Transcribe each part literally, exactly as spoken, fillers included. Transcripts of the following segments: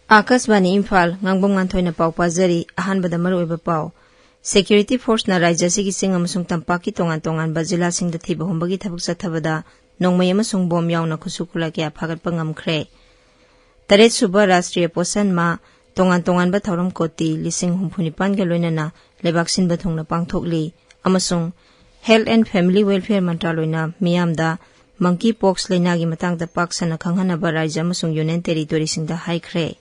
ꯑꯥꯀꯥꯁꯕꯥꯅꯤ ꯏꯝꯐꯥꯜ, ꯉꯥꯡꯕꯝ ꯉꯥꯟꯊꯣꯏꯅ ꯄꯥꯎ ꯄꯥꯖꯔꯤ꯫ ꯑꯍꯥꯟꯕꯗ ꯃꯔꯨꯑꯣꯏꯕ ꯄꯥꯎ꯫ ꯁꯦꯀ꯭ꯌꯨꯔꯤꯇꯤ ꯐꯣꯔꯁꯅ ꯔꯥꯖ꯭ꯌ ꯑꯁꯤꯒꯤ ꯆꯤꯡ ꯑꯃꯁꯨꯡ ꯇꯝꯄꯥꯛꯀꯤ ꯇꯣꯉꯥꯟ ꯇꯣꯉꯥꯟꯕ ꯖꯤꯂꯥꯁꯤꯡꯗ ꯊꯤꯕ ꯍꯨꯝꯕꯒꯤ ꯊꯕꯛ ꯆꯠꯊꯕꯗ ꯅꯣꯡꯃꯩ ꯑꯃꯁꯨꯡ ꯕꯣꯝ ꯌꯥꯎꯅ ꯈꯨꯠꯁꯨ ꯈꯨꯠꯂꯥꯏ ꯀꯌꯥ ꯐꯥꯒꯠꯄ ꯉꯝꯈ꯭ꯔꯦ꯫ ꯇꯔꯦꯠ ꯁꯨꯕ ꯔꯥꯁꯇ꯭ꯔꯤꯌ ꯄꯣꯁꯟ ꯃꯥ ꯇꯣꯉꯥꯟ ꯇꯣꯉꯥꯟꯕ ꯊꯧꯔꯝ ꯀꯣꯇꯤ ꯂꯤꯁꯤꯡ ꯍꯨꯝꯐꯨ ꯅꯤꯄꯥꯟꯒ ꯂꯣꯏꯅꯅ ꯂꯩꯕꯥꯛ ꯁꯤꯟꯕ ꯊꯨꯡꯅ ꯄꯥꯡꯊꯣꯛꯂꯤ ꯑꯃꯁꯨꯡ Health and Family Welfare ꯃꯟꯇ꯭ꯔꯥꯂꯣꯏꯅ ꯃꯤꯌꯥꯝꯗ monkey pox ꯂꯩꯅꯥꯒꯤ ꯃꯇꯥꯡꯗ ꯄꯥꯛ ꯁꯟꯅ ꯈꯪꯍꯟꯅꯕ ꯔꯥꯖ꯭ꯌ ꯑꯃꯁꯨꯡ ꯌꯨꯅꯤꯌꯟ ꯇꯦꯔꯤꯇꯣꯔꯤꯁꯤꯡꯗ ꯍꯥꯏꯈ꯭ꯔꯦ꯫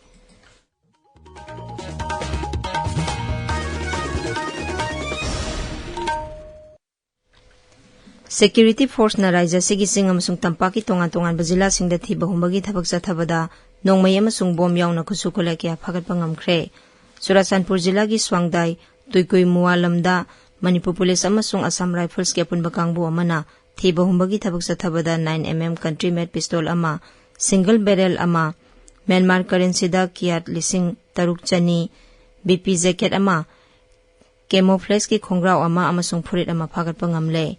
ꯁꯦꯀ꯭ꯌꯨꯔꯤꯇꯤ ꯐꯣꯔꯁꯅ ꯔꯥꯖ꯭ꯌ ꯑꯁꯤꯒꯤ ꯆꯤꯡ ꯑꯃꯁꯨꯡ ꯇꯝꯄꯥꯛꯀꯤ ꯇꯣꯉꯥꯟ ꯇꯣꯉꯥꯟꯕ ꯖꯤꯂꯥꯁꯤꯡꯗ ꯊꯤꯕ ꯍꯨꯝꯕꯒꯤ ꯊꯕꯛ ꯆꯠꯊꯕꯗ ꯅꯣꯡꯃꯩ ꯑꯃꯁꯨꯡ ꯕꯣꯝ ꯌꯥꯎꯅ ꯈꯨꯠꯁꯨ ꯈꯨꯠꯂꯥꯏ ꯀꯌꯥ ꯐꯥꯒꯠꯄ ꯉꯝꯈ꯭ꯔꯦ꯫ ꯆꯨꯔꯥꯆꯥꯟꯄꯨꯔ ꯖꯤꯂꯥꯒꯤ ꯁ꯭ꯋꯥꯡꯗꯥꯏ ꯇꯨꯏꯀꯨꯏ ꯃꯨꯋꯥꯂꯝꯗ ꯃꯅꯤꯄꯨꯔ ꯄꯨꯂꯤꯁ ꯑꯃꯁꯨꯡ ꯑꯁꯥꯝ ꯔꯥꯏꯐꯜꯁꯀꯤ ꯑꯄꯨꯟꯕ ꯀꯥꯡꯕꯨ ꯑꯃꯅ ꯊꯤꯕ ꯍꯨꯝꯕꯒꯤ ꯊꯕꯛ ꯆꯠꯊꯕꯗ nine M M country made pistol ꯑꯃ, single barrel ꯑꯃ, ꯃ꯭ꯌꯥꯟꯃꯥꯔ currencyꯗ ꯀꯤꯌꯥꯠ ꯂꯤꯁꯤꯡ ꯇꯔꯨꯛ ꯆꯅꯤ, B P jacket ꯑꯃ, camouflageꯀꯤ ꯈꯣꯡꯒ꯭ꯔꯥꯎ ꯑꯃ ꯑꯃꯁꯨꯡ ꯐꯨꯔꯤꯠ ꯑꯃ ꯐꯥꯒꯠꯄ ꯉꯝꯂꯦ꯫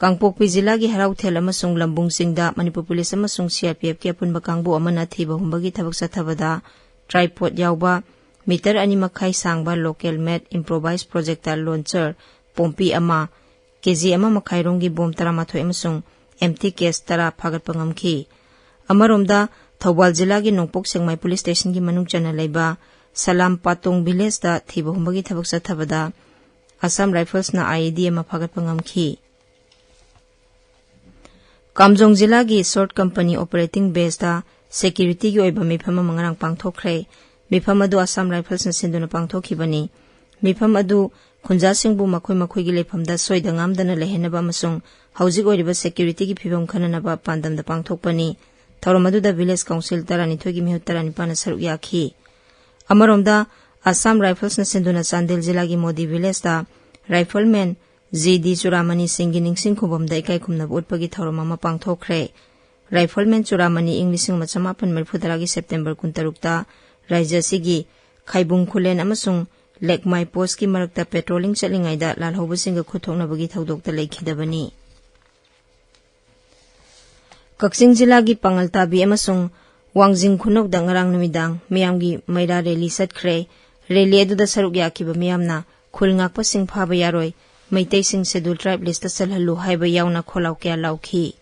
ꯀꯥꯡꯄꯣꯛꯄꯤ ꯖꯤꯂꯥꯒꯤ ꯍꯔꯥꯎꯊꯦꯜ ꯑꯃꯁꯨꯡ ꯂꯝꯕꯨꯡ ꯆꯤꯡꯗ ꯃꯅꯤꯄꯨꯔ ꯄꯨꯂꯤꯁ ꯑꯃꯁꯨꯡ C R P Fꯀꯤ ꯑꯄꯨꯟꯕ ꯀꯥꯡꯕꯨ ꯑꯃꯅ ꯊꯤꯕ ꯍꯨꯝꯕꯒꯤ ꯊꯕꯛ ꯆꯠꯊꯕꯗ tripod ꯌꯥꯎꯕ meter ꯑꯅꯤ ꯃꯈꯥꯏ ꯁꯥꯡꯕ local made improvised projectile launcher Pompey ꯑꯃ, K G ꯑꯃ ꯃꯈꯥꯏ ꯔꯣꯝꯒꯤ ꯕꯣꯝ ꯇꯔꯥꯃꯥꯊꯣꯏ ꯑꯃꯁꯨꯡ empty case ꯇꯔꯥ ꯐꯥꯒꯠꯄ ꯉꯝꯈꯤ꯫ ꯑꯃꯔꯣꯝꯗ, ꯊꯧꯕꯥꯜ ꯖꯤꯂꯥꯒꯤ ꯅꯣꯡꯄꯣꯛ ꯁꯦꯛꯃꯥꯏ ꯄꯨꯂꯤꯁ ꯁ꯭ꯇꯦꯁꯟꯒꯤ ꯃꯅꯨꯡ ꯆꯟꯅ ꯂꯩꯕ ꯁꯂꯥꯝ ꯄꯥꯇꯣꯡ ꯚꯤꯂꯦꯖꯇ ꯊꯤꯕ ꯍꯨꯝꯕꯒꯤ ꯊꯕꯛ ꯆꯠꯊꯕꯗ ꯑꯁꯥꯝ ꯔꯥꯏꯐꯜꯁꯅ I E D ꯑꯃ ꯐꯥꯒꯠꯄ ꯉꯝꯈꯤ꯫ ꯀꯥꯝꯖꯣꯡ ꯖꯤꯂꯥꯒꯤ ꯁꯣꯔꯠ ꯀꯝꯄꯅꯤ ꯑꯣꯄꯔꯦꯇꯤꯡ ꯕꯦꯁꯇ ꯁꯦꯀ꯭ꯌꯨꯔꯤꯇꯤꯒꯤ ꯑꯣꯏꯕ ꯃꯤꯐꯝ ꯑꯃ ꯉꯔꯥꯡ ꯄꯥꯡꯊꯣꯛꯈ꯭ꯔꯦ꯫ ꯃꯤꯐꯝ ꯑꯗꯨ ꯑꯁꯥꯝ ꯔꯥꯏꯐꯜꯁꯅ ꯁꯤꯟꯗꯨꯅ ꯄꯥꯡꯊꯣꯛꯈꯤꯕꯅꯤ꯫ ꯃꯤꯐꯝ ꯑꯗꯨ ꯈꯨꯟꯖꯥꯁꯤꯡꯕꯨ ꯃꯈꯣꯏ ꯃꯈꯣꯏꯒꯤ ꯂꯩꯐꯝꯗ ꯁꯣꯏꯗ ꯉꯥꯝꯗꯅ ꯂꯩꯍꯟꯅꯕ ꯑꯃꯁꯨꯡ ꯍꯧꯖꯤꯛ ꯑꯣꯏꯔꯤꯕ ꯁꯦꯀ꯭ꯌꯨꯔꯤꯇꯤꯒꯤ ꯐꯤꯕꯝ ꯈꯟꯅꯅꯕ ꯄꯥꯟꯗꯝꯗ ꯄꯥꯡꯊꯣꯛꯄꯅꯤ꯫ ꯊꯧꯔꯝ ꯑꯗꯨꯗ ꯚꯤꯂꯦꯖ ꯀꯥꯎꯟꯁꯤꯜ ꯇꯔꯥꯅꯤꯊꯣꯏꯒꯤ ꯃꯤꯍꯨꯠ ꯇꯔꯥꯅꯤꯄꯥꯟꯅ ꯁꯔꯨꯛ ꯌꯥꯈꯤ꯫ ꯑꯃꯔꯣꯝꯗ, ꯑꯁꯥꯝ ꯔꯥꯏꯐꯜꯁꯅ ꯁꯤꯟꯗꯨꯅ ꯆꯥꯟꯗꯦꯜ ꯖꯤꯂꯥꯒꯤ ꯃꯣꯗꯤ ꯚꯤꯂꯦꯖꯇ ꯔꯥꯏꯐꯜꯃꯦꯟ G D ꯆꯨꯔꯥꯃꯅꯤ ꯁꯤꯡꯒꯤ ꯅꯤꯡꯁꯤꯡ ꯈꯨꯕꯝꯗ ꯏꯀꯥꯏ ꯈꯨꯝꯅꯕ ꯎꯠꯄꯒꯤ ꯊꯧꯔꯝ ꯑꯃ ꯄꯥꯡꯊꯣꯛꯈ꯭ꯔꯦ꯫ ꯔꯥꯏꯐꯜꯃꯦꯟ ꯆꯨꯔꯥꯃꯅꯤ ꯏꯪ ꯂꯤꯁꯤꯡ ꯑꯃ ꯆꯃꯥꯄꯟ ꯃꯔꯤꯐꯨ ꯇꯔꯥꯒꯤ ꯁꯦꯞꯇꯦꯝꯕꯔ ꯀꯨꯟꯇꯔꯨꯛꯇ ꯔꯥꯖ꯭ꯌ ꯑꯁꯤꯒꯤ ꯈꯥꯏꯕꯨꯡ ꯈꯨꯂꯦꯟ ꯑꯃꯁꯨꯡ ꯂꯦꯛꯃꯥꯏ ꯄꯣꯁꯀꯤ ꯃꯔꯛꯇ ꯄꯦꯇ꯭ꯔꯣꯂꯤꯡ ꯆꯠꯂꯤꯉꯩꯗ ꯂꯥꯜꯍꯧꯕꯁꯤꯡꯒ ꯈꯨꯠ ꯊꯣꯛꯅꯕꯒꯤ ꯊꯧꯗꯣꯛꯇ ꯂꯩꯈꯤꯗꯕꯅꯤ꯫ ꯀꯛꯆꯤꯡ ꯖꯤꯂꯥꯒꯤ ꯄꯥꯉꯜ ꯇꯥꯕꯤ ꯑꯃꯁꯨꯡ ꯋꯥꯡꯖꯤꯡ ꯈꯨꯅꯧꯗ ꯉꯔꯥꯡ ꯅꯨꯃꯤꯗꯥꯡ ꯃꯤꯌꯥꯝꯒꯤ ꯃꯩꯔꯥ ꯔꯦꯂꯤ ꯆꯠꯈ꯭ꯔꯦ꯫ ꯔꯦꯂꯤ ꯑꯗꯨꯗ ꯁꯔꯨꯛ ꯌꯥꯈꯤꯕ ꯃꯤꯌꯥꯝꯅ ꯈꯨꯜ ꯉꯥꯛꯄꯁꯤꯡ ꯐꯥꯕ ꯌꯥꯔꯣꯏ, ꯃꯩꯇꯩꯁꯤꯡ ꯁꯦꯗꯨꯜ ꯇ꯭ꯔꯥꯏꯕ ꯂꯤꯁꯇ ꯆꯜꯍꯜꯂꯨ ꯍꯥꯏꯕ ꯌꯥꯎꯅ ꯈꯣꯜꯂꯥꯎ ꯀꯌꯥ ꯂꯥꯎꯈꯤ꯫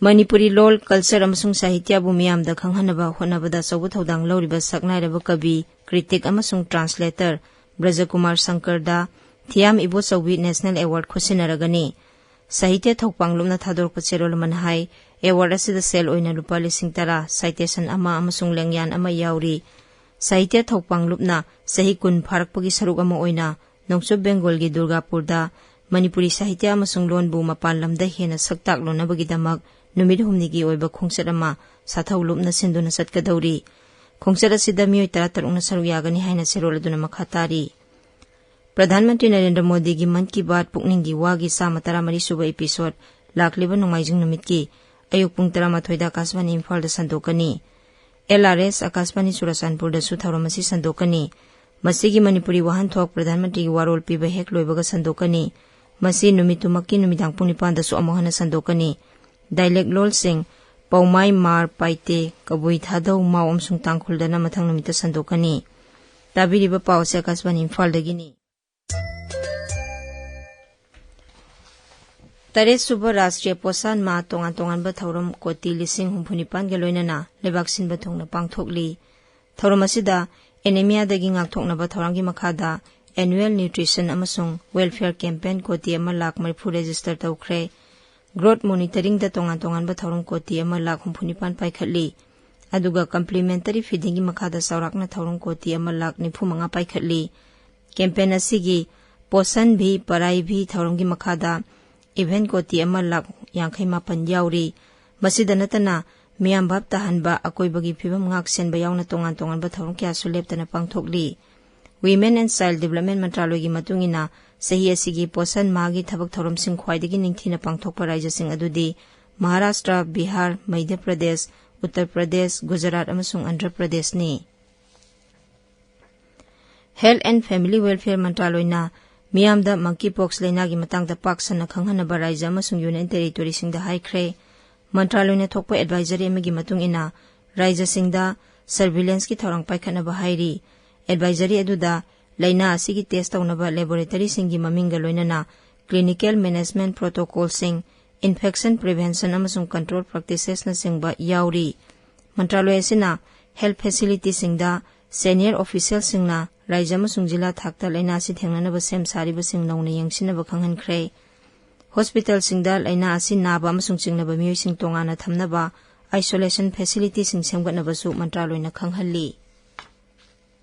ꯃꯅꯤꯄꯨꯔꯤ ꯂꯣꯜ, ꯀꯜꯆꯔ ꯑꯃꯁꯨꯡ ꯁꯥꯍꯤꯇ꯭ꯌꯕꯨ ꯃꯤꯌꯥꯝꯗ ꯈꯪꯍꯟꯅꯕ ꯍꯣꯠꯅꯕꯗ ꯑꯆꯧꯕ ꯊꯧꯗꯥꯡ ꯂꯧꯔꯤꯕ ꯁꯛꯅꯥꯏꯔꯕ ꯀꯕꯤ, ꯀ꯭ꯔꯤꯇꯤꯛ ꯑꯃꯁꯨꯡ ꯇ꯭ꯔꯥꯟꯁꯂꯦꯇꯔ ꯕ꯭ꯔꯖꯀꯨꯃꯥꯔ ꯁꯪꯀꯔꯗ ꯊꯤꯌꯥꯝ ꯏꯕꯣꯆꯧꯕꯤ ꯅꯦꯁꯅꯦꯜ ꯑꯦꯋꯥꯔꯗ ꯈꯨꯠꯁꯤꯟꯅꯔꯒꯅꯤ꯫ ꯁꯥꯍꯤꯇ꯭ꯌ ꯊꯧꯄꯥꯡ ꯂꯨꯞꯅ ꯊꯥꯗꯣꯔꯛꯄ ꯆꯦꯔꯣꯜ ꯑꯃꯅ ꯍꯥꯏ, ꯑꯦꯋꯥꯔꯗ ꯑꯁꯤꯗ ꯁꯦꯜ ꯑꯣꯏꯅ ꯂꯨꯄꯥ ꯂꯤꯁꯤꯡ ꯇꯔꯥ, ꯁꯥꯏꯇꯦꯁꯟ ꯑꯃ ꯑꯃꯁꯨꯡ ꯂꯦꯡꯌꯥꯟ ꯑꯃ ꯌꯥꯎꯔꯤ꯫ ꯁꯥꯍꯤꯇ꯭ꯌ ꯊꯧꯄꯥꯡ ꯂꯨꯞꯅ ꯆꯍꯤ ꯀꯨꯟ ꯐꯥꯔꯛꯄꯒꯤ ꯁꯔꯨꯛ ꯑꯃ ꯑꯣꯏꯅ ꯅꯣꯡꯆꯨꯞ ꯕꯦꯡꯒꯣꯜꯒꯤ ꯗꯨꯔꯒꯥꯄꯨꯔꯗ ꯃꯅꯤꯄꯨꯔꯤ ꯁꯥꯍꯤꯇ꯭ꯌ ꯑꯃꯁꯨꯡ ꯂꯣꯟꯕꯨ ꯃꯄꯥꯟ ꯂꯝꯗ ꯍꯦꯟꯅ ꯁꯛ ꯇꯥꯛꯂꯨꯅꯕꯒꯤꯗꯃꯛ ꯅꯨꯃꯤꯠ ꯍꯨꯝꯅꯤꯒꯤ ꯑꯣꯏꯕ ꯈꯣꯡꯆꯠ ꯑꯃ ꯁꯥꯊꯧ ꯂꯨꯞꯅ ꯁꯤꯟꯗꯨꯅ ꯆꯠꯀꯗꯧꯔꯤ꯫ ꯈꯣꯡꯆꯠ ꯑꯁꯤꯗ ꯃꯤꯑꯣꯏ ꯇꯔꯥꯇꯔꯨꯛꯅ ꯁꯔꯨꯛ ꯌꯥꯒꯅꯤ ꯍꯥꯏꯅ ꯆꯦꯔꯣꯜ ꯑꯗꯨꯅ ꯃꯈꯥ ꯇꯥꯔꯤ꯫ ꯄ꯭ꯔꯙꯥꯟ ꯃꯟꯇ꯭ꯔꯤ ꯅꯔꯦꯟꯗ꯭ꯔ ꯃꯣꯗꯤꯒꯤ ꯃꯟ ꯀꯤ ꯕꯥꯠ ꯄꯨꯛꯅꯤꯡꯒꯤ ꯋꯥꯒꯤ ꯆꯥꯝꯃ ꯇꯔꯥꯃꯔꯤ ꯁꯨꯕ episode ꯂꯥꯛꯂꯤꯕ ꯅꯣꯡꯃꯥꯏꯖꯤꯡ ꯅꯨꯃꯤꯠꯀꯤ ꯑꯌꯨꯛ ꯄꯨꯡ ꯇꯔꯥꯃꯥꯊꯣꯏꯗ ꯑꯥꯀꯥꯁꯕꯥꯅꯤ ꯏꯝꯐꯥꯜꯗ ꯁꯟꯗꯣꯛꯀꯅꯤ꯫ ꯑꯦꯜ ꯑꯥꯔ ꯑꯦꯁ ꯑꯥꯀꯥꯁꯕꯥꯅꯤ ꯆꯨꯔꯥꯆꯥꯟꯄꯨꯔꯗꯁꯨ ꯊꯧꯔꯝ ꯑꯁꯤ ꯁꯟꯗꯣꯛꯀꯅꯤ꯫ ꯃꯁꯤꯒꯤ ꯃꯅꯤꯄꯨꯔꯤ ꯋꯥꯍꯟꯊꯣꯛ ꯄ꯭ꯔꯙꯥꯟ ꯃꯟꯇ꯭ꯔꯤꯒꯤ ꯋꯥꯔꯣꯜ ꯄꯤꯕ ꯍꯦꯛ ꯂꯣꯏꯕꯒ ꯁꯟꯗꯣꯛꯀꯅꯤ꯫ ꯃꯁꯤ ꯅꯨꯃꯤꯠꯇꯨꯃꯛꯀꯤ ꯅꯨꯃꯤꯗꯥꯡ ꯄꯨꯡ ꯅꯤꯄꯥꯟꯗꯁꯨ ꯑꯃꯨꯛ ꯍꯟꯅ ꯁꯟꯗꯣꯛꯀꯅꯤ꯫ ꯗꯥꯏꯂꯦꯛ ꯂꯣꯜꯁꯤꯡ ꯄꯧꯃꯥꯏ, ꯃꯥꯔ, ꯄꯥꯏꯇꯦ, ꯀꯕꯨꯏ, ꯊꯥꯗꯧ, ꯃꯥꯎ ꯑꯃꯁꯨꯡ ꯇꯥꯡꯈꯨꯜꯗꯅ ꯃꯊꯪ ꯅꯨꯃꯤꯠꯇ ꯁꯟꯗꯣꯛꯀꯅꯤ꯫ ꯇꯥꯕꯤꯔꯤꯕ ꯄꯥꯎ ꯑꯁꯤ ꯑꯥꯀꯥꯁꯕꯥꯅꯤ ꯏꯝꯐꯥꯜꯗꯒꯤꯅꯤ꯫ ꯇꯔꯦꯠ ꯁꯨꯕ ꯔꯥꯁꯇ꯭ꯔꯤꯌ ꯄꯣꯁꯥꯟ ꯃꯥꯍ ꯇꯣꯉꯥꯟ ꯇꯣꯉꯥꯟꯕ ꯊꯧꯔꯝ ꯀꯣꯇꯤ ꯂꯤꯁꯤꯡ ꯍꯨꯝꯐꯨ ꯅꯤꯄꯥꯟꯒ ꯂꯣꯏꯅꯅ ꯂꯩꯕꯥꯛ ꯁꯤꯟꯕ ꯊꯨꯡꯅ ꯄꯥꯡꯊꯣꯛꯂꯤ꯫ ꯊꯧꯔꯝ ꯑꯁꯤꯗ ꯑꯦꯅꯦꯃꯤꯌꯥꯗꯒꯤ ꯉꯥꯛꯊꯣꯛꯅꯕ ꯊꯧꯔꯥꯡꯒꯤ ꯃꯈꯥꯗ annual nutrition ꯑꯃꯁꯨꯡ welfare campaign ꯀꯣꯇꯤ ꯑꯃ ꯂꯥꯈ ꯃꯔꯤꯐꯨ register ꯇꯧꯈ꯭ꯔꯦ꯫ Growth monitoring ꯗ ꯇꯣꯉꯥꯟ ꯇꯣꯉꯥꯟꯕ ꯊꯧꯔꯝ ꯀꯣꯇꯤ ꯑꯃ ꯂꯥꯈ ꯍꯨꯝꯐꯨ ꯅꯤꯄꯥꯟ ꯄꯥꯏꯈꯠꯂꯤ꯫ ꯑꯗꯨꯒ complementary feeding ꯒꯤ ꯃꯈꯥꯗ ꯆꯥꯎꯔꯥꯛꯅ ꯊꯧꯔꯝ ꯀꯣꯇꯤ ꯑꯃ ꯂꯥꯈ ꯅꯤꯐꯨ ꯃꯉꯥ ꯄꯥꯏꯈꯠꯂꯤ꯫ Campaign ꯑꯁꯤꯒꯤ ꯄꯣꯁꯟ ꯚꯤ ꯄꯔꯥꯏ ꯚꯤ ꯊꯧꯔꯝꯒꯤ ꯃꯈꯥꯗ event ꯀꯣꯇꯤ ꯑꯃ ꯂꯥꯈ ꯌꯥꯡꯈꯩ ꯃꯥꯄꯟ ꯌꯥꯎꯔꯤ꯫ ꯃꯁꯤꯗ ꯅꯠꯇꯅ ꯃꯤꯌꯥꯝ ꯚꯥꯞ ꯇꯥꯍꯟꯕ, ꯑꯀꯣꯏꯕꯒꯤ ꯐꯤꯕꯝ ꯉꯥꯛ ꯁꯦꯟꯕ ꯌꯥꯎꯅ ꯇꯣꯉꯥꯟ ꯇꯣꯉꯥꯟꯕ ꯊꯧꯔꯝ ꯀꯌꯥꯁꯨ ꯂꯦꯞꯇꯅ ꯄꯥꯡꯊꯣꯛꯂꯤ꯫ Women and Child Development ꯃꯟꯇ꯭ꯔꯥꯂꯣꯏꯒꯤ ꯃꯇꯨꯡ ꯏꯟꯅ, ꯆꯍꯤ ꯑꯁꯤꯒꯤ ꯄꯣꯁꯟ ꯃꯥꯍꯒꯤ ꯊꯕꯛ ꯊꯧꯔꯝꯁꯤꯡ ꯈ꯭ꯋꯥꯏꯗꯒꯤ ꯅꯤꯡꯊꯤꯅ ꯄꯥꯡꯊꯣꯛꯄ ꯔꯥꯖ꯭ꯌꯁꯤꯡ ꯑꯗꯨꯗꯤ ꯃꯍꯥꯔꯥꯁꯇ꯭ꯔ, ꯕꯤꯍꯥꯔ, ꯃꯩꯙ꯭ꯌ ꯄ꯭ꯔꯗꯦꯁ, ꯎꯠꯇꯔ ꯄ꯭ꯔꯗꯦꯁ, ꯒꯨꯖꯔꯥꯠ ꯑꯃꯁꯨꯡ Andhra ꯄ꯭ꯔꯗꯦꯁꯅꯤ꯫ Health and Family Welfare ꯃꯟꯇ꯭ꯔꯥꯂꯣꯏꯅ ꯃꯤꯌꯥꯝꯗ monkeypox ꯂꯩꯅꯥꯒꯤ ꯃꯇꯥꯡꯗ ꯄꯥꯛ ꯁꯟꯅ ꯈꯪꯍꯟꯅꯕ ꯔꯥꯖ꯭ꯌ ꯑꯃꯁꯨꯡ ꯌꯨꯅꯤꯌꯟ ꯇꯦꯔꯤꯇꯣꯔꯤꯁꯤꯡꯗ ꯍꯥꯏꯈ꯭ꯔꯦ꯫ ꯃꯟꯇ꯭ꯔꯥꯂꯣꯏꯅ ꯊꯣꯛꯄ ꯑꯦꯗꯚꯥꯏꯖꯔꯤ ꯑꯃꯒꯤ ꯃꯇꯨꯡ ꯏꯟꯅ, ꯔꯥꯖ꯭ꯌꯁꯤꯡꯗ surveillance-ꯀꯤ ꯊꯧꯔꯥꯡ ꯄꯥꯏꯈꯠꯅꯕ ꯍꯥꯏꯔꯤ꯫ ꯑꯦꯗꯚꯥꯏꯖꯔꯤ ꯑꯗꯨꯗ ꯂꯥꯏꯅꯥ ꯑꯁꯤꯒꯤ test ꯇꯧꯅꯕ laboratory-ꯁꯤꯡꯒꯤ ꯃꯃꯤꯡꯒ ꯂꯣꯏꯅꯅ clinical management protocol-ꯁꯤꯡ, infection prevention ꯑꯃꯁꯨꯡ control practices-ꯅꯆꯤꯡꯕ ꯌꯥꯎꯔꯤ꯫ ꯃꯟꯇ꯭ꯔꯥꯂꯣꯏ ꯑꯁꯤꯅ health facility-ꯁꯤꯡꯗ senior official-ꯁꯤꯡꯅ ꯔꯥꯖ꯭ꯌ ꯑꯃꯁꯨꯡ ꯖꯤꯂꯥ ꯊꯥꯛꯇ ꯂꯥꯏꯅꯥ ꯑꯁꯤ ꯊꯦꯡꯅꯅꯕ ꯁꯦꯝ ꯁꯥꯔꯤꯕꯁꯤꯡ ꯅꯧꯅ ꯌꯦꯡꯁꯤꯟꯅꯕ ꯈꯪꯍꯟꯈ꯭ꯔꯦ꯫ Hospital-ꯁꯤꯡꯗ ꯂꯥꯏꯅꯥ ꯑꯁꯤ ꯅꯥꯕ ꯑꯃꯁꯨꯡ ꯆꯤꯡꯅꯕ ꯃꯤꯑꯣꯏꯁꯤꯡ ꯇꯣꯉꯥꯟꯅ ꯊꯝꯅꯕ isolation facility-ꯁꯤꯡ ꯁꯦꯝꯒꯠꯅꯕꯁꯨ ꯃꯟꯇ꯭ꯔꯥꯂꯣꯏꯅ ꯈꯪꯍꯜꯂꯤ꯫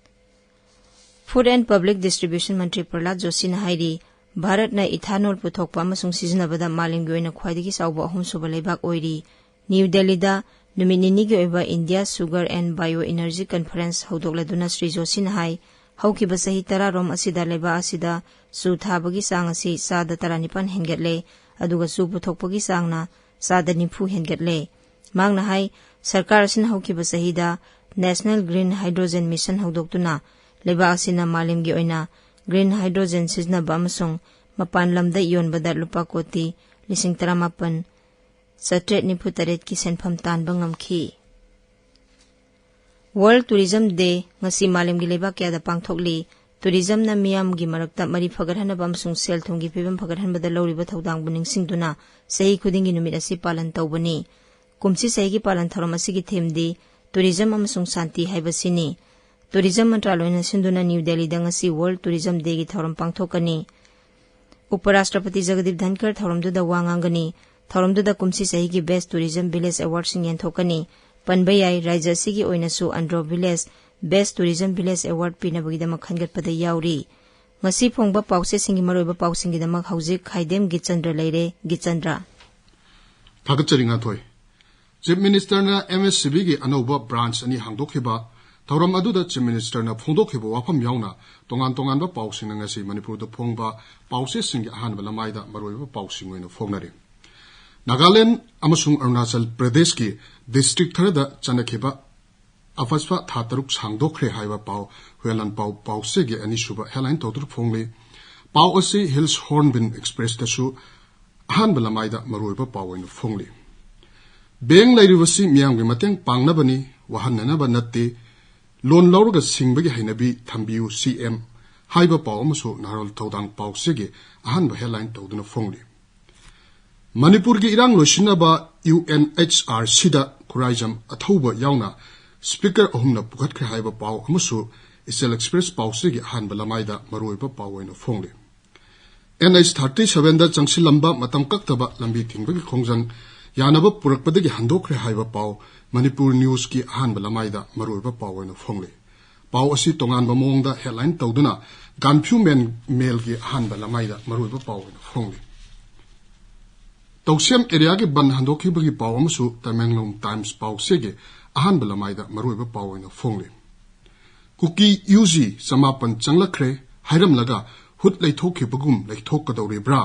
Food and Public Distribution ꯃꯟꯇ꯭ꯔꯤ ꯄ꯭ꯔꯍꯂꯥꯗ ꯖꯣꯁꯤꯅ ꯍꯥꯏꯔꯤ, ꯚꯥꯔꯠꯅ ethanol ꯄꯨꯊꯣꯛꯄ ꯑꯃꯁꯨꯡ ꯁꯤꯖꯤꯟꯅꯕꯗ ꯃꯥꯂꯦꯝꯒꯤ ꯑꯣꯏꯅ ꯈ꯭ꯋꯥꯏꯗꯒꯤ ꯆꯥꯎꯕ ꯑꯍꯨꯝꯁꯨꯕ ꯂꯩꯕꯥꯛ ꯑꯣꯏꯔꯤ꯫ ꯅ꯭ꯌꯨ ꯗꯦꯜꯂꯤꯗ ꯅꯨꯃꯤꯠ ꯅꯤꯅꯤꯒꯤ ꯑꯣꯏꯕ India Sugar and Bioenergy Conference ꯍꯧꯗꯣꯛꯂꯗꯨꯅ Shri ꯖꯣꯁꯤꯅ ꯍꯥꯏ, ꯍꯧꯈꯤꯕ ꯆꯍꯤ ꯇꯔꯥꯔꯣꯝ ꯑꯁꯤꯗ ꯂꯩꯕꯥꯛ ꯑꯁꯤꯗ ꯆꯨ ꯊꯥꯕꯒꯤ ꯆꯥꯡ ꯑꯁꯤ ꯆꯥꯗ ꯇꯔꯥꯅꯤꯄꯥꯟ ꯍꯦꯟꯒꯠꯂꯦ, ꯑꯗꯨꯒ ꯆꯨ ꯄꯨꯊꯣꯛꯄꯒꯤ ꯆꯥꯡꯅ ꯆꯥꯗ ꯅꯤꯐꯨ ꯍꯦꯟꯒꯠꯂꯦ꯫ ꯃꯍꯥꯛꯅ ꯍꯥꯏ, ꯁꯔꯀꯥꯔ ꯑꯁꯤꯅ ꯍꯧꯈꯤꯕ ꯆꯍꯤꯗ National Green Hydrogen Mission ꯍꯧꯗꯣꯛꯇꯨꯅ ꯂꯩꯕꯥꯛ ꯑꯁꯤꯅ ꯃꯥꯂꯦꯝꯒꯤ ꯑꯣꯏꯅ green hydrogen ꯁꯤꯖꯤꯟꯅꯕ ꯑꯃꯁꯨꯡ ꯃꯄꯥꯟ ꯂꯝꯗ ꯌꯣꯟꯕꯗ ꯂꯨꯄꯥ ꯀꯣꯇꯤ ꯂꯤꯁꯤꯡ ꯇꯔꯥꯃꯥꯄꯟ ꯆꯥꯇ꯭ꯔꯦꯠ ꯅꯤꯐꯨ ꯇꯔꯦꯠꯀꯤ ꯁꯦꯟꯐꯝ ꯇꯥꯟꯕ ꯉꯝꯈꯤ꯫ World Tourism Day ꯉꯁꯤ ꯃꯥꯂꯦꯝꯒꯤ ꯂꯩꯕꯥꯛ ꯀꯌꯥꯗ ꯄꯥꯡꯊꯣꯛꯂꯤ꯫ Tourism-ꯅ ꯃꯤꯌꯥꯝꯒꯤ ꯃꯔꯛꯇ ꯃꯔꯤ ꯐꯒꯠꯍꯟꯅꯕ ꯑꯃꯁꯨꯡ ꯁꯦꯜ ꯊꯨꯝꯒꯤ ꯐꯤꯕꯝ ꯐꯒꯠꯍꯟꯕꯗ ꯂꯧꯔꯤꯕ ꯊꯧꯗꯥꯡꯕꯨ ꯅꯤꯡꯁꯤꯡꯗꯨꯅ ꯆꯍꯤ ꯈꯨꯗꯤꯡꯒꯤ ꯅꯨꯃꯤꯠ ꯑꯁꯤ ꯄꯥꯂꯟ ꯇꯧꯕꯅꯤ꯫ ꯀꯨꯝꯁꯤ ꯆꯍꯤꯒꯤ ꯄꯥꯂꯟ ꯊꯧꯔꯝ ꯑꯁꯤꯒꯤ theme-ꯗꯤ Tourism ꯑꯃꯁꯨꯡ ꯁꯥꯟꯇꯤ ꯍꯥꯏꯕꯁꯤꯅꯤ꯫ Tourism ꯃꯟꯇ꯭ꯔꯥꯂꯣꯏꯅ ꯁꯤꯟꯗꯨꯅ ꯅ꯭ꯌꯨ ꯗꯦꯜꯂꯤꯗ ꯉꯁꯤ World Tourism Day-ꯒꯤ ꯊꯧꯔꯝ ꯄꯥꯡꯊꯣꯛꯀꯅꯤ꯫ ꯎꯄꯔꯥꯁꯇ꯭ꯔꯄꯇꯤ ꯖꯒꯗꯤꯞ ꯙꯟꯀꯔ ꯊꯧꯔꯝꯗꯨꯗ ꯋꯥ ꯉꯥꯡꯒꯅꯤ꯫ ꯊꯧꯔꯝꯗꯨꯗ ꯀꯨꯝꯁꯤ ꯆꯍꯤꯒꯤ Best Tourism Village Award-ꯁꯤꯡ ꯌꯦꯟꯊꯣꯛꯀꯅꯤ꯫ ꯄꯟꯕ ꯌꯥꯏ, ꯔꯥꯖ꯭ꯌ ꯑꯁꯤꯒꯤ ꯑꯣꯏꯅꯁꯨ Andro Village Best Tourism Village Award ꯄꯤꯅꯕꯒꯤꯗꯃꯛ ꯈꯟꯒꯠꯄꯗ ꯌꯥꯎꯔꯤ꯫ ꯉꯁꯤ ꯐꯣꯡꯕ ꯄꯥꯎꯆꯦꯁꯤꯡꯒꯤ ꯃꯔꯨꯑꯣꯏꯕ ꯄꯥꯎꯁꯤꯡꯒꯤꯗꯃꯛ ꯍꯧꯖꯤꯛ ꯈꯥꯏꯗꯦꯝ ꯒꯤꯆꯟꯗ꯭ꯔ ꯂꯩꯔꯦ꯫ ꯒꯤꯆꯟꯗ꯭ꯔ꯫ ꯊꯥꯒꯠꯆꯔꯤ, ꯉꯥꯊꯣꯏ꯫ Chief Minister-ꯅ M S C B-ꯒꯤ ꯑꯅꯧꯕ branch ꯑꯅꯤ ꯍꯥꯡꯗꯣꯛꯈꯤꯕ ꯊꯧꯔꯝ ꯑꯗꯨꯗ Chief Minister-ꯅ ꯐꯣꯡꯗꯣꯛꯈꯤꯕ ꯋꯥꯐꯝ ꯌꯥꯎꯅ ꯇꯣꯉꯥꯟ ꯇꯣꯉꯥꯟꯕ ꯄꯥꯎꯁꯤꯡꯅ ꯉꯁꯤ ꯃꯅꯤꯄꯨꯔꯗ ꯐꯣꯡꯕ ꯄꯥꯎꯆꯦꯁꯤꯡꯒꯤ ꯑꯍꯥꯟꯕ ꯂꯃꯥꯏꯗ ꯃꯔꯨꯑꯣꯏꯕ ꯄꯥꯎꯁꯤꯡ ꯑꯣꯏꯅ ꯐꯣꯡꯅꯔꯤ꯫ ꯅꯥꯒꯥꯂꯦꯟ ꯑꯃꯁꯨꯡ ꯑꯔꯨꯅꯥꯆꯜ ꯄ꯭ꯔꯗꯦꯁꯀꯤ district ꯈꯔꯗ ꯆꯠꯅꯈꯤꯕ ꯑꯐꯁꯄ ꯊꯥ ꯇꯔꯨꯛ ꯁꯥꯡꯗꯣꯛꯈ꯭ꯔꯦ ꯍꯥꯏꯕ ꯄꯥꯎ ꯍꯨꯌꯦꯟꯂꯥꯟꯄꯥꯎ ꯄꯥꯎꯆꯦꯒꯤ ꯑꯅꯤꯁꯨꯕ headline ꯇꯧꯗꯨꯅ ꯐꯣꯡꯂꯤ꯫ ꯄꯥꯎ ꯑꯁꯤ Hills Hornbill Express-ꯇꯁꯨ ꯑꯍꯥꯟꯕ ꯂꯃꯥꯏꯗ ꯃꯔꯨꯑꯣꯏꯕ ꯄꯥꯎ ꯑꯣꯏꯅ ꯐꯣꯡꯂꯤ꯫ ꯕꯦꯡ ꯂꯩꯔꯤꯕꯁꯤ ꯃꯤꯌꯥꯝꯒꯤ ꯃꯇꯦꯡ ꯄꯥꯡꯅꯕꯅꯤ, ꯋꯥꯍꯟꯅꯅꯕ ꯅꯠꯇꯦ, ꯂꯣꯟ ꯂꯧꯔꯒ ꯁꯤꯡꯕꯒꯤ ꯍꯩꯅꯕꯤ ꯊꯝꯕꯤꯌꯨ ꯁꯤ ꯑꯦꯝ ꯍꯥꯏꯕ ꯄꯥꯎ ꯑꯃꯁꯨ ꯅꯍꯥꯔꯣꯜ ꯊꯧꯗꯥꯡ ꯄꯥꯎꯆꯦꯒꯤ ꯑꯍꯥꯟꯕ ꯍꯦꯗꯂꯥꯏꯟ ꯇꯧꯗꯨꯅ ꯐꯣꯡꯂꯤ꯫ ꯃꯅꯤꯄꯨꯔꯒꯤ ꯏꯔꯥꯡ ꯂꯣꯏꯁꯤꯟꯅꯕ ꯌꯨ ꯑꯦꯟ ꯑꯩꯆ ꯑꯥꯔ ꯁꯤꯗ ꯈꯨꯔꯥꯏꯖꯝ ꯑꯊꯧꯕ ꯌꯥꯎꯅ ꯁ꯭ꯄꯤꯀꯔ ꯑꯍꯨꯝꯅ ꯄꯨꯈꯠꯈ꯭ꯔꯦ ꯍꯥꯏꯕ ꯄꯥꯎ ꯑꯃꯁꯨ ꯏꯆꯦꯜ ꯑꯦꯛꯁꯄ꯭ꯔꯦꯁ ꯄꯥꯎꯆꯦꯒꯤ ꯑꯍꯥꯟꯕ ꯂꯃꯥꯏꯗ ꯃꯔꯨꯑꯣꯏꯕ ꯄꯥꯎ ꯑꯣꯏꯅ ꯐꯣꯡꯂꯤ꯫ ꯑꯦꯟ ꯑꯩꯆ ꯊꯥꯔꯇꯤ ꯁꯚꯦꯟꯗ ꯆꯪꯁꯤꯜꯂꯝꯕ ꯃꯇꯝ ꯀꯛꯇꯕ ꯂꯝꯕꯤ ꯊꯤꯡꯕꯒꯤ ꯈꯣꯡꯖꯪ ꯌꯥꯅꯕ ꯄꯨꯔꯛꯄꯗꯒꯤ ꯍꯟꯗꯣꯛꯈ꯭ꯔꯦ ꯍꯥꯏꯕ ꯄꯥꯎ ꯃꯅꯤꯄꯨꯔ ꯅ꯭ꯌꯨꯁꯀꯤ ꯑꯍꯥꯟꯕ ꯂꯃꯥꯏꯗ ꯃꯔꯨꯑꯣꯏꯕ ꯄꯥꯎ ꯑꯣꯏꯅ ꯐꯣꯡꯂꯤ꯫ ꯄꯥꯎ ꯑꯁꯤ ꯇꯣꯉꯥꯟꯕ ꯃꯑꯣꯡꯗ ꯍꯦꯗꯂꯥꯏꯟ ꯇꯧꯗꯨꯅ ꯒꯥꯟꯐ꯭ꯌꯨ ꯃꯦꯟ ꯃꯦꯜꯒꯤ ꯑꯍꯥꯟꯕ ꯂꯃꯥꯏꯗ ꯃꯔꯨꯑꯣꯏꯕ ꯄꯥꯎ ꯑꯣꯏꯅ ꯐꯣꯡꯂꯤ꯫ ꯇꯧꯁꯦꯝ ꯑꯦꯔꯤꯌꯥꯒꯤ ꯕꯟ ꯍꯟꯗꯣꯛꯈꯤꯕꯒꯤ ꯄꯥꯎ ꯑꯃꯁꯨ ꯇꯃꯦꯡꯂꯣꯡ ꯇꯥꯏꯝꯁ ꯄꯥꯎꯆꯦꯒꯤ ꯑꯍꯥꯟꯕ ꯂꯃꯥꯏꯗ ꯃꯔꯨꯑꯣꯏꯕ ꯄꯥꯎ ꯑꯣꯏꯅ ꯐꯣꯡꯂꯤ꯫ ꯀꯨꯀꯤ ꯌꯨ ꯖꯤ ꯆꯃꯥꯄꯟ ꯆꯪꯂꯛꯈ꯭ꯔꯦ ꯍꯥꯏꯔꯝꯂꯒ ꯍꯨꯠ ꯂꯩꯊꯣꯛꯈꯤꯕꯒꯨꯝ ꯂꯩꯊꯣꯛꯀꯗꯧꯔꯤꯕ꯭ꯔꯥ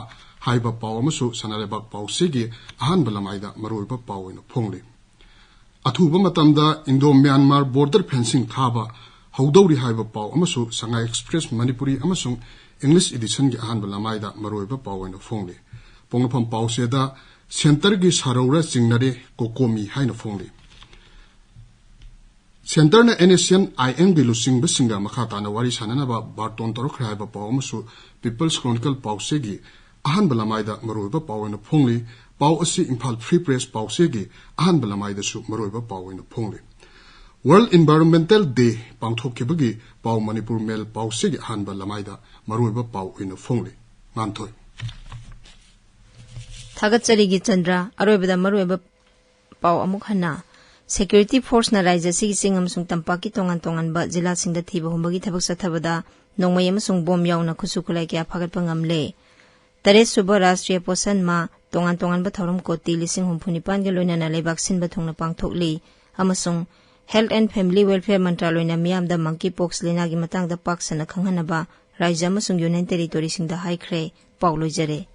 ꯍꯥꯏꯕ ꯄꯥꯎ ꯑꯃꯁꯨ ꯁꯅꯥꯂꯩꯕꯥꯛ ꯄꯥꯎꯆꯦꯒꯤ ꯑꯍꯥꯟꯕ ꯂꯃꯥꯏꯗ ꯃꯔꯨꯑꯣꯏꯕ ꯄꯥꯎ ꯑꯣꯏꯅ ꯐꯣꯡꯂꯤ꯫ ꯑꯊꯨꯕ ꯃꯇꯝꯗ ꯏꯟꯗꯣ ꯃ꯭ꯌꯥꯟꯃꯥꯔ ꯕꯣꯔꯗꯔ ꯐꯦꯟꯁꯤꯡ ꯊꯥꯕ ꯍꯧꯗꯧꯔꯤ ꯍꯥꯏꯕ ꯄꯥꯎ ꯑꯃꯁꯨ ꯁꯉꯥꯏ ꯑꯦꯛꯁꯄ꯭ꯔꯦꯁ ꯃꯅꯤꯄꯨꯔꯤ ꯑꯃꯁꯨꯡ ꯏꯪꯂꯤꯁ ꯏꯗꯤꯁꯟꯒꯤ ꯑꯍꯥꯟꯕ ꯂꯃꯥꯏꯗ ꯃꯔꯨꯑꯣꯏꯕ ꯄꯥꯎ ꯑꯣꯏꯅ ꯐꯣꯡꯂꯤ꯫ ꯄꯣꯛꯅꯐꯝ ꯄꯥꯎꯆꯦꯗ ꯁꯦꯟꯇꯔꯒꯤ ꯁꯥꯔꯧꯔ ꯆꯤꯡꯅꯔꯦ ꯀꯣꯀꯣꯃꯤ ꯍꯥꯏꯅ ꯐꯣꯡꯂꯤ꯫ ꯁꯦꯟꯇꯔꯅ ꯑꯦꯟ ꯑꯦꯁ ꯑꯦꯟ ꯑꯥꯏ ꯑꯦꯝꯒꯤ ꯂꯨꯆꯤꯡꯕꯁꯤꯡꯒ ꯃꯈꯥ ꯇꯥꯅ ꯋꯥꯔꯤ ꯁꯥꯟꯅꯅꯕ ꯕꯥꯔꯇꯣꯟ ꯇꯧꯔꯛꯈ꯭ꯔꯦ ꯍꯥꯏꯕ ꯄꯥꯎ ꯑꯃꯁꯨ ꯄꯤꯄꯜꯁ ꯀ꯭ꯔꯣꯅꯤꯀꯜ ꯄꯥꯎꯆꯦꯒꯤ ꯑꯍꯥꯟꯕ ꯂꯃꯥꯏꯗ ꯃꯔꯨꯑꯣꯏꯕ ꯄꯥꯎ ꯑꯣꯏꯅ ꯐꯣꯡꯂꯤ꯫ ꯄꯥꯎ ꯑꯁꯤ ꯏꯝꯐꯥꯜ ꯐ꯭ꯔꯤ ꯄ꯭ꯔꯦꯁ ꯄꯥꯎꯆꯦꯒꯤ ꯑꯍꯥꯟꯕ ꯂꯃꯥꯏꯗꯁꯨ ꯃꯔꯨꯑꯣꯏꯕ ꯄꯥꯎ ꯑꯣꯏꯅ ꯐꯣꯡꯂꯤ꯫ ꯋꯥꯔꯜꯗ ꯏꯟꯚꯥꯏꯔꯣꯟꯃꯦꯟꯇꯦꯜ ꯗꯦ ꯄꯥꯡꯊꯣꯛꯈꯤꯕꯒꯤ ꯄꯥꯎ ꯃꯅꯤꯄꯨꯔ ꯃꯦꯜ ꯄꯥꯎꯆꯦꯒꯤ ꯑꯍꯥꯟꯕ ꯂꯃꯥꯏꯗ ꯃꯔꯨꯑꯣꯏꯕ ꯄꯥꯎ ꯑꯣꯏꯅ ꯐꯣꯡꯂꯤ꯫ ꯉꯥꯟꯊꯣꯏ꯫ ꯊꯥꯒꯠꯆꯔꯤ ꯒꯤꯆꯟꯗ꯭ꯔ꯫ ꯑꯔꯣꯏꯕꯗ ꯃꯔꯨꯑꯣꯏꯕ ꯄꯥꯎ ꯑꯃꯨꯛ ꯍꯟꯅ꯫ ꯁꯦꯀ꯭ꯌꯨꯔꯤꯇꯤ ꯐꯣꯔꯁꯅ ꯔꯥꯖ꯭ꯌ ꯑꯁꯤꯒꯤ ꯆꯤꯡ ꯑꯃꯁꯨꯡ ꯇꯝꯄꯥꯛꯀꯤ ꯇꯣꯉꯥꯟ ꯇꯣꯉꯥꯟꯕ ꯖꯤꯂꯥꯁꯤꯡꯗ ꯊꯤꯕ ꯍꯨꯝꯕꯒꯤ ꯊꯕꯛ ꯆꯠꯊꯕꯗ ꯅꯣꯡꯃꯩ ꯑꯃꯁꯨꯡ ꯕꯣꯝ ꯌꯥꯎꯅ ꯈꯨꯠꯁꯨ ꯈꯨꯠꯂꯥꯏ ꯀꯌꯥ ꯐꯥꯒꯠꯄ ꯉꯝꯂꯦ꯫ ꯇꯔꯦꯠ ꯁꯨꯕ ꯔꯥꯁꯇ꯭ꯔꯤꯌ ꯄꯣꯁꯟ ꯃꯥ, ꯇꯣꯉꯥꯟ ꯇꯣꯉꯥꯟꯕ ꯊꯧꯔꯝ ꯀꯣꯇꯤ ꯂꯤꯁꯤꯡ ꯍꯨꯝꯐꯨ ꯅꯤꯄꯥꯟꯒ ꯂꯣꯏꯅꯅ ꯂꯩꯕꯥꯛ ꯁꯤꯟꯕ ꯊꯨꯡꯅ ꯄꯥꯡꯊꯣꯛꯂꯤ ꯑꯃꯁꯨꯡ Health and Family Welfare ꯃꯟꯇ꯭ꯔꯥꯂꯣꯏꯅ ꯃꯤꯌꯥꯝꯗ monkey pox ꯂꯩꯅꯥꯒꯤ ꯃꯇꯥꯡꯗ ꯄꯥꯛ ꯁꯟꯅ ꯈꯪꯍꯟꯅꯕ ꯔꯥꯖ꯭ꯌ ꯑꯃꯁꯨꯡ ꯌꯨꯅꯤꯌꯟ ꯇꯦꯔꯤꯇꯣꯔꯤꯁꯤꯡꯗ ꯍꯥꯏꯈ꯭ꯔꯦ꯫ ꯄꯥꯎ ꯂꯣꯏꯖꯔꯦ꯫